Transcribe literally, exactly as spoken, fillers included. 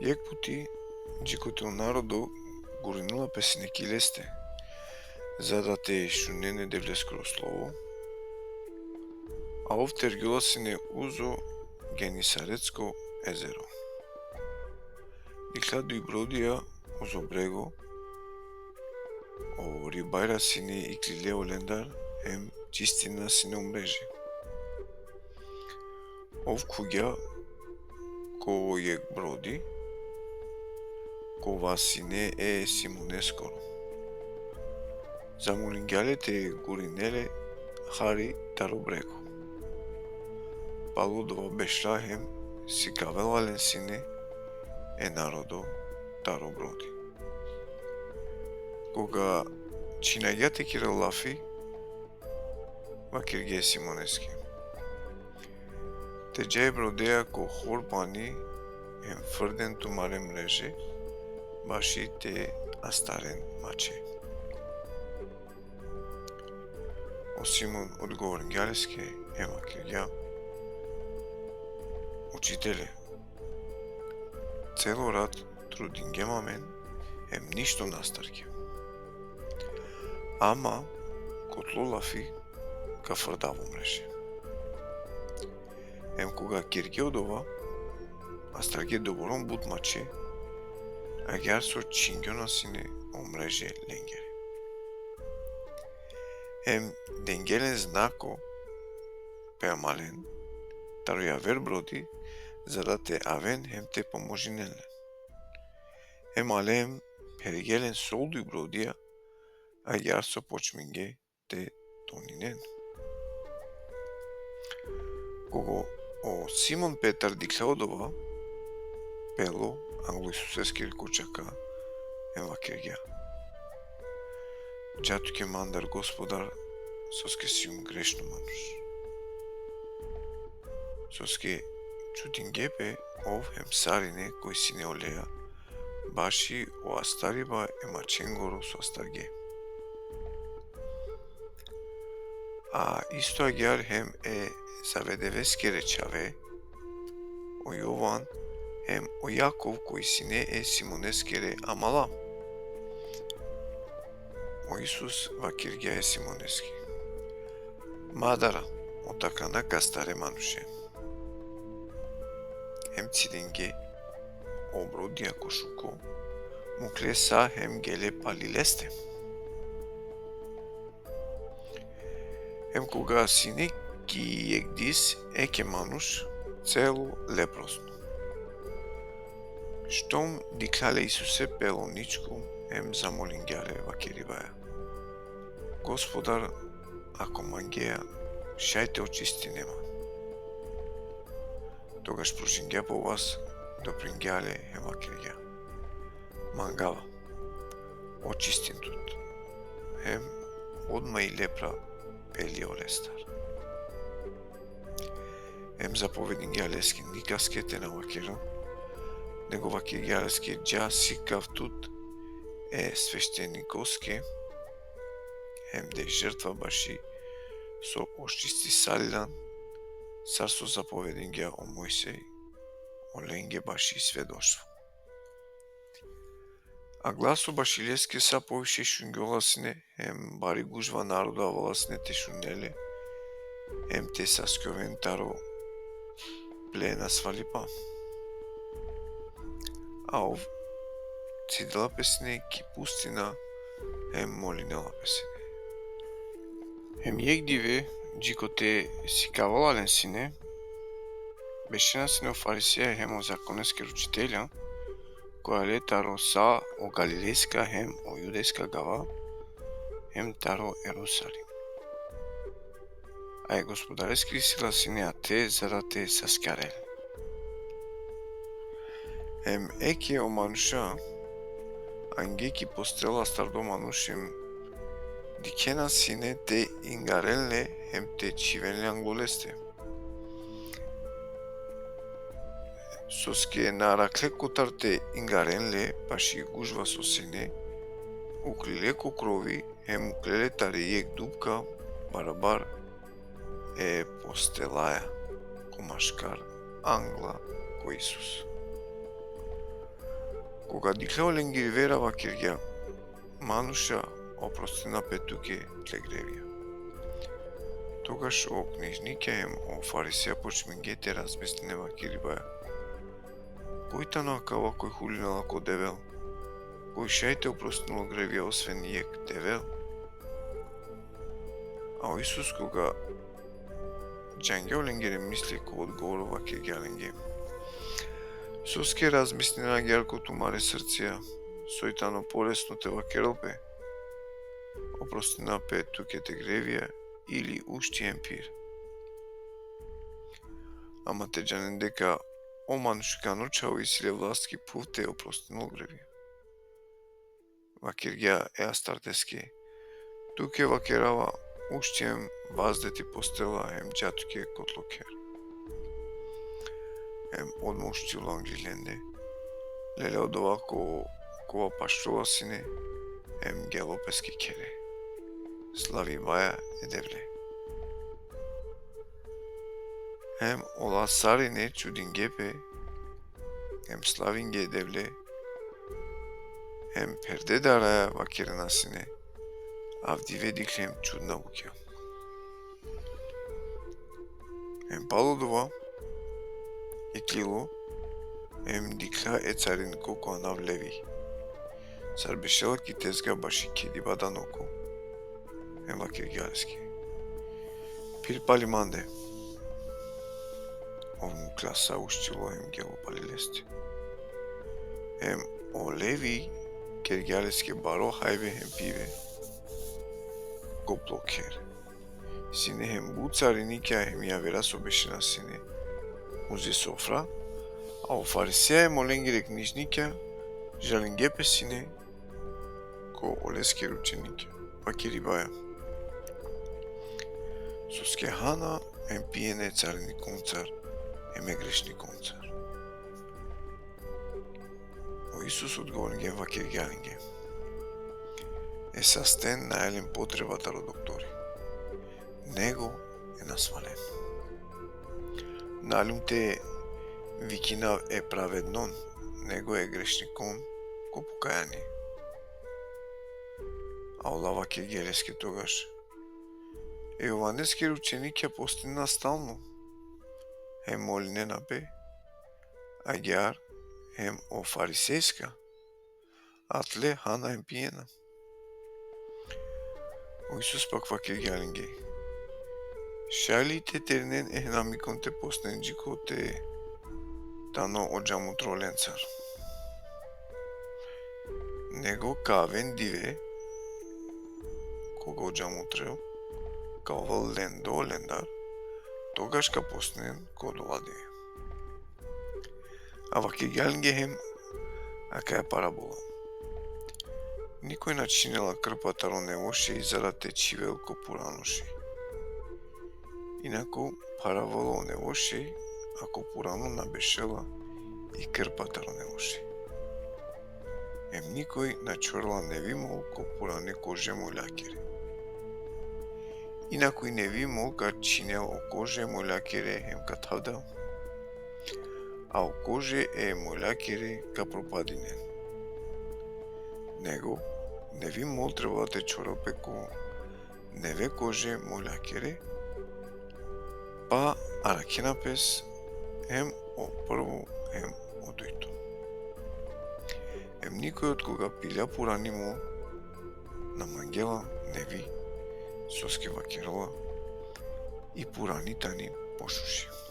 Jekh puti, džikote o narodo gurinela pe sine ki leste, za da te šunen e Devleskoro slovo, a ov tergjola sine uzo Genisaretsko ezero. Dikhlja duj brodija uzo brego, o ribajra sine iklile olendar, hem čistinena sine o mreže. Ov khuvgja ko jekh brodi, kova sine e Simoneskoro. Zamolingja le te gurinel le hari taro brego. Palo dova bešla hem sikavela len sine e narodo taro brodi. Koga čhinagja te kerel lafi, vakergja e Simoneske: Te dža e brodeja ko hor pani, hem frden tumare mreže, baši te astaren mače. O Simon odgovoringja leske, hem vakergja: Učitele, celo rat trudingjem amen, hem ništo na astargjem. Ama ko tlo lafi ka frdav o mreže. Hem koga kergje odova, astargje doboron but mače, agjaar so čhingjona sine o mreže lengere. Hem dengje len znako pe amalen, taro javer brodi, za da te aven hem te pomožinen len. Hem ale hem phergje len sol duj brodija, agjaar so počmingje te toninen. Koga o Simon Petar dikhlja odova, pelo anglo Isuseskere kočaka, hem vakergja: Dža tuke mandar, Gospodar, soske sijum grešno manuš. Soske čudingje pe ov hem sarine koj sine oleja, baši o astariba e mačengoro so astargje. A isto agjaar hem e Zavedeveskere čhave, o Jovan, hem o Jakov koj sine e Simoneskere amala. O Isus vakergja e Simoneske: Ma dara, o takana ka astare manuše. Hem cidingje o brodija ko šuko, mukle sa hem gele pali leste. Hem koga sine ki jekh dis, ekh e manuš, celo leprozno. Štom dikhlja le Isuse, pelo ničko, hem zamolingja le vakeribaja: Gospodar, ako mangea, šaj te očistine man. Togaš pružingja po vas, dopringja le hem vakergja: Mangava, očistin tut. Hem odma i lepra peli olestar. Hem zapovedingja leske nikaske te na vakerel, nego vakergja leske: Dža sikav tut e sveštenikoske, hem de žrtva baši so očistisali lan, sar so zapovedingja o Mojsej olenge baši svedoštvo. A glaso baši leske sa poviše šungjola sine, hem bari gužva narodo avela sine te šunel le, hem te saskjoven taro ple nasvalipa. A ov cidela pe sine ki pustina, hem molinela pe sine. Hem jekh dive, džikote sikavela len sine, bešena sine o fariseja hem o zakoneskere učitelja, koj ale taro sa o galilejska hem o judejska gava, hem taro Jerusalim. A e Gospodareskiri sila sine ate, za da te saskjarel. Hem eke o manuša, angje ki postela astardo manuš, hem dikhena sine te ingaren le, hem te čhiven le anglo leste. Soske na arakhle kotar te ingaren le, baši gužva so sine, ukrile ko krovi, hem ukrile tari jekh dupka barabar e postelaja, ko maškar angla ko Isus. Koga dikhlja olengiri vera, vakergja: Manuša, oprostina pe tuke tle grevija. Togaš o knižnikja hem o farisea počmingje te razmislinen, vakeribaja: Koj tano akava koj hulinela ko Devel? Koj šaj te oprostinel o grevija osven jekh Devel? A o Isus, koga džangja olengere misli, ko odgovor vakergja lenge: Soske razmislinen agjaar ko tumare srcija? Soj tano polesno te vakerel pe: Oprostina pe tuke te grevija, ili: Ušti hem pir? Ama te džanen deka o manušikano čhavo isi le vlast ki phuv te oprostinel grevija. Vakergja e astardeske: Tuke vakerava: Ušti hem vazde ti postela hem dža tuke kotlo kher. Hem odma uštilo angli lende, lelja odova ko-, kova pašljola sine, hem gelo peske khere. Slavibaja e Devle. Hem ola sarine čudingje pe, hem slavingje e Devle, hem pherde daraja vakerena sine: Avdive dikhlem čudna bukja. Hem palo dova iklilo, hem dikhlja e cariniko ko anav Levi, sar bešela ki tezga baši kediba danoko, hem vakergja leske: Phir pali mande. Ov mukhlja sa uštilo hem gelo pali leste. Hem o Levi kergja leske baro hajbe hem pibe ko plo kher. Sine hem but carinikja hem javera so bešena sine uzi sofra, a o farisea hem olengere knižnikja žalingje pe sine ko oleskere učenikja, vakeribaja: Soske hana hem pijena e carinikoncar hem e grešnikoncar? O Isus odgovoringje, vakergja lenge: E sasten na alen potreba taro doktori, nego e nasvalen. Na aljum te vikinav e pravednon, nego e grešnikon ko pokajanie. A ola vakergje leske togaš: E Jovaneskere učenikja postinena stalno, hem molinena pe, agjaar hem o farisejska, atle hana hem pijena. O Isus pak vakergja lenge: Šaj li te terinen e hnamikon te postinen džikote tano o džamutro lencar? Nego ka aven dive, koga o džamutro ka ovel lendo lendar, togaš ka postinen ko odola dive. A vakergja lenge hem akaja parabola: Nikoj na čhinela krpa taro nevošej zarad te čhivel ko puranošej. Inako pharavela o nevošej, a ko purano na bešela i krpa taro nevošej. Hem nikoj na čhorela nevi mol ko purane kože moljakere. Inako i nevi mol ka čhinel o kože moljakere hem ka thavdel, a o kože e moljakere ka propadinen. Nego nevi mol trebela te čhorel pe ko neve kože moljakere, pa arakhena pes hem o prvo hem o dujto. Hem nikoj otkoga pilja purani mol na mangela nevi, soske vakerela: I purani tani pošuži.